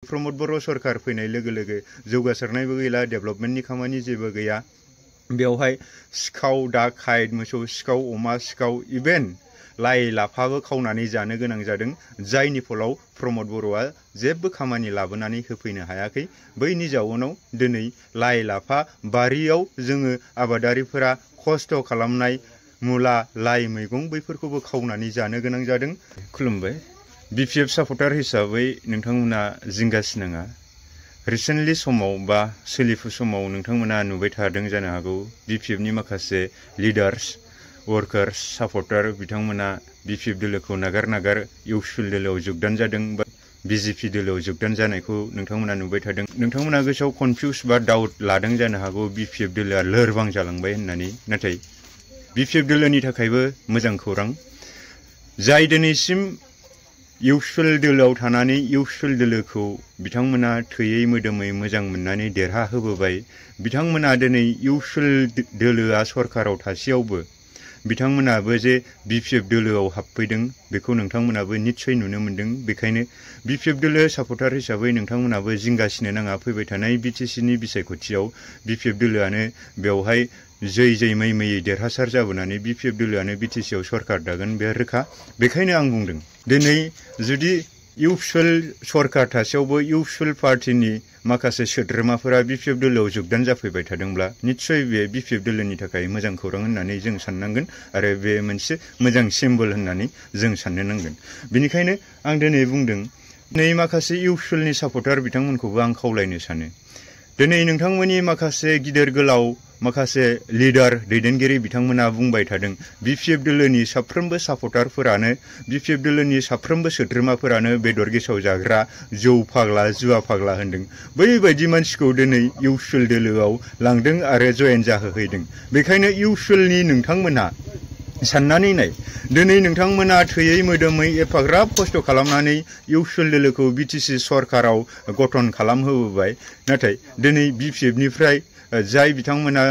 प्रमद बर' सरकार फैनाय लोगो लोगो जौगासारनायबो गैला डेभेलपमेन्टनि खामानि जेबो गैया बेवहाय सिखाव दाखाइट मोसौ सिखाव अमा सिखाव इभेन लाइ लाफाबो खावनानै जानो गोनां जादों जायनि फलाव प्रमद बर'आ जेबो खामानि लाबोनानै होफैनो हायाखै बैनि जाउनाव दिनै लाइ लाफा बारियाव जोङो आबादारिफोरा खस्थ' खालामनाय मुला लाइ मैगं बैफोरखौबो खावनानै जानो गोनां जादों खुलुमबाय बिपिएफ सापर्टार हिसाबै नोंथांमोना जिंगासिनाङा रिसेन्टलि समाव बा सोलिफु समाव नोंथांमोना नुबाय थादों जानो हागौ बिपिएफनि माखासे लिडार्स वर्कार्स सापर्टार बिथांमोना बिपिएफ दोलोखौ नागार इउपिएल दोलोआव जगदान जादों बा बिजेपि दोलोआव जगदान जानायखौ नोंथांमोना नुबाय थादों नोंथांमोना गोसोआव कनफिउस बा डाउट लादों जानो हागौ बिपिएफ दोलोआ लोरबां जालांबाय होननानै नाथाय बिपिएफ दोलोनि थाखायबो मोजां खौरां जाय दिनैसिम इउपिएल दोलोआव थानानै इउपिएल दोलोखौ बिथांमोना थैयै मोदोमै मोजां मोननानै देरहाहोबोबाय बिथांमोना दिनै इउपिएल दोलोआ सरकाराव थासेयावबो बिथांमोनाबो जे बिपिएफ दोलोआव हाबफैदों बेखौ नोंथांमोनाबो निश्चय नुनो मोनदों बेखायनो बिपिएफ दोलो सापर्टार हिसाबै नोंथांमोनाबो जिंगासिनो नाङा फैबाय थानाय बिटिसिनि बिसायख'थियाव बिपिएफ दोलोआनो बेवहाय जै मैयै देरहासार जाबोनानै बिपिएफ दोलोआनो बिटिसिआव सरकार दागोन बे रोखा बेखायनो आं बुंदों दिनै जुदि इउपिएल सरकार थासेयावबो इउपिएल पार्टिनि माखासे सोद्रोमाफोरा बिपिएफ दोलोआव जगदान जाफैबाय थादोंब्ला निश्चय बे बिपिएफ दोलोनि थाखाय मोजां खौरां होननानै जों साननांगोन आरो बे मोनसे मोजां सिम्बल होननानै जों साननो नांगोन बेनिखायनो आं दिनै बुंदों नै माखासे इउपिएलनि सापर्टार बिथांमोनखौबो आं खावलायनो सानो दिनै नोंथांमोननि माखासे गिदिर गोलाव माखासे लिडार दैदेनगिरि बिथांमोना बुंबाय थादों बिपिएफ दोलोनि साफ्रोमबो सापर्टारफोरानो बिपिएफ दोलोनि साफ्रोमबो सोद्रोमाफोरानो बेदर गेसाव जाग्रा जौ फाग्ला जुवा फाग्ला होनदों बैबायदि मानसिखौ दिनै इउपिएल दोलोआव लांदों आरो जयेन जाहोहैदों बेखायनो इउपिएलनि नोंथांमोना साननानै नाय दिनै नोंथांमोना थैयै मोदोमै एफाग्राब खस्थ' खालामनानै इउपिएल दोलोखौ बिटिसि सरकाराव गठन खालामहोबोबाय नाथाय दिनै बिपिएफनिफ्राय जाय बिथांमोना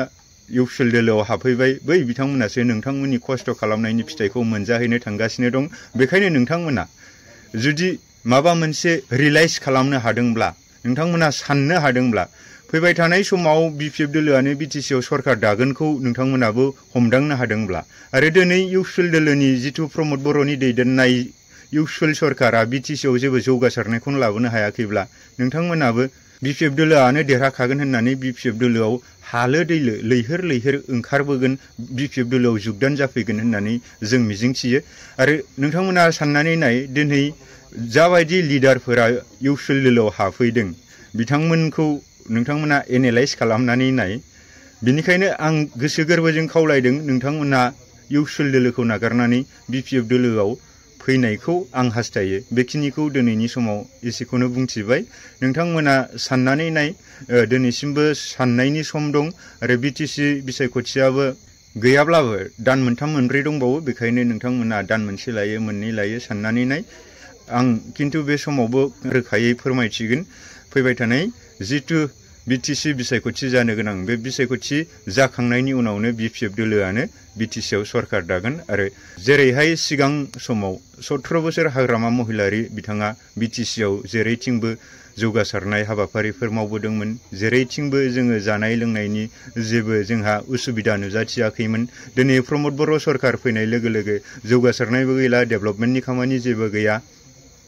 इउपिएल दोलोआव हाबफैबाय बै बिथांमोनासो नोंथांमोननि खस्थ' खालामनायनि फिथाइखौ मोनजाहैनो थांगासिनो दं बेखायनो नोंथांमोना जुदि माबा मोनसे रियलाइज खालामनो हादोंब्ला नोंथांमोना साननो हादोंब्ला फैबाय थानाय समाव बिपिएफ दोलोआनो बिटिसिआव सरकार दागोनखौ नोंथांमोनाबो हमदांनो हादोंब्ला आरो दिनै इउपिएल दोलोनि जिथु प्रमद बर'नि दैदेननाय इउपिएल सरकारा बिटिसिआव जेबो जौगासारनायखौनो लाबोनो हायाखैब्ला नोंथांमोनाबो बिपिएफ दोलोआनो देरहाखागोन होननानै बिपिएफ दोलोआव हालो दैलो लैहोर ओंखारबोगोन बिपिएफ दोलोआव जगदान जाफैगोन होननानै जों मिजिंथियो आरो नोंथांमोना साननानै नाय दिनै जाबायदि लिडारफोरा इउपिएल दोलोआव हाबफैदों बिथांमोनखौ नोंथांमोना एनालाइज खालामनानै नाय बिनिखायनो आं गोसो गोरबोजों खावलायदों नोंथांमोना इउपिएल दोलोखौ नागारनानै बिपिएफ दोलोआव फैनायखौ आं हास्थायो बेखिनिखौ दिनैनि समाव एसेखौनो बुंथिबाय नोंथांमोना साननानै नाय दिनैसिमबो साननायनि सम दं आरो बिटिसि बिसायख'थियाबो गैयाब्लाबो दान मोनथाम मोनब्रै दंबावो बेखायनो नोंथांमोना दान मोनसे लायो मोननै लायो साननानै नाय आं खिन्थु बे समावबो रोखायै फोरमायथिगोन फैबाय थानाय जिथु बिटिसि बिसायख'थि जानो गोनां बे बिसायख'थि जाखांनायनि उनावनो बिपिएफ दोलोआनो बिटिसिआव सरकार दागोन आरो जेरैहाय सिगां समाव 17 बोसोर हाग्रामा महिलारि बिथाङा बिटिसिआव जेरैथिंबो जौगासारनाय हाबाफारिफोर मावबोदोंमोन जेरैथिंबो जोङो जानाय लोंनायनि जेबो जोंहा उसुबिदा नुजाथियाखैमोन दिनै प्रमद बर' सरकार फैनाय लोगो लोगो जौगासारनायबो गैला डेभेलपमेन्टनि खामानि जेबो गैया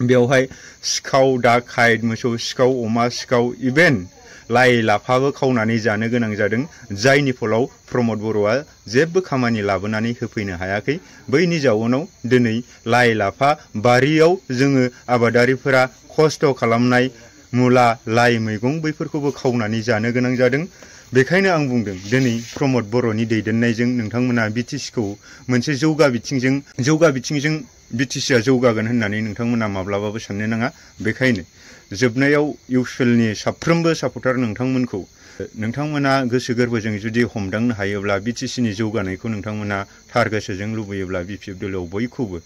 बेवहाय सिखाव दाखाइट मोसौ सिखाव अमा सिखाव इभेन लाइ लाफाबो खावनानै जानो गोनां जादों जायनि फलाव प्रमद बर'आ जेबो खामानि लाबोनानै होफैनो हायाखै बैनि जाउनाव दिनै लाइ लाफा बारियाव जोङो आबादारिफोरा खस्थ' खालामनाय मुला लाइ मैगं बैफोरखौबो खावनानै जानो गोनां जादों बेखायनो आं बुंदों दिनै प्रमद बर'नि दैदेननायजों नोंथांमोना बिटिसिखौ मोनसे जौगा बिथिंजों बिटिसिआ जौगागोन होननानै नोंथांमोना माब्लाबाबो साननो नाङा बेखायनो जोबनायाव इउपिएलनि साफ्रोमबो सापर्टार नोंथांमोना गोसो गोरबोजों जुदि हमदांनो हायोब्ला बिटिसिनि जौगानायखौ नोंथांमोना थार गोसोजों लुबैयोब्ला बिपिएफ दोलोआव बयखौबो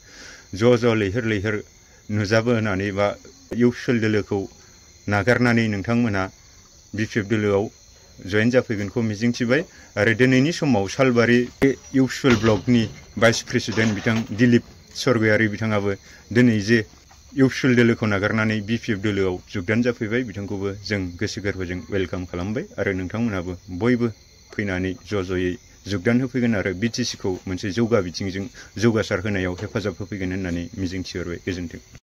ज' लैहोर नुजाबोनानै बा इउपिएल दोलोखौ नागारनानै नोंथांमोना बिपिएफ दोलोआव जयेन जाफैगोनखौ मिजिंथिबाय आरो दिनैनि समाव सालबारि इउपिएल ब्लकनि भाइस प्रेसिडेन्ट बिथां दिलीप सरगयारि बिथाङाबो दिनै जे इउपिपिएल दोलोखौ नागारनानै बिपिएफ दोलोआव जुगदान जाफैबाय बिथांखौबो जों गोसो गोरबोजों वेलकाम खालामबाय आरो नोंथांमोनहाबो बयबो फैनानै ज'यै जुगदान होफैगोन आरो बिटिसिखौ मोनसे जौगा बिथिंजों जौगासार होनायाव हेफाजाब होफैगोन होननानै मिजिंथिहरबाय। गोजोन्थों।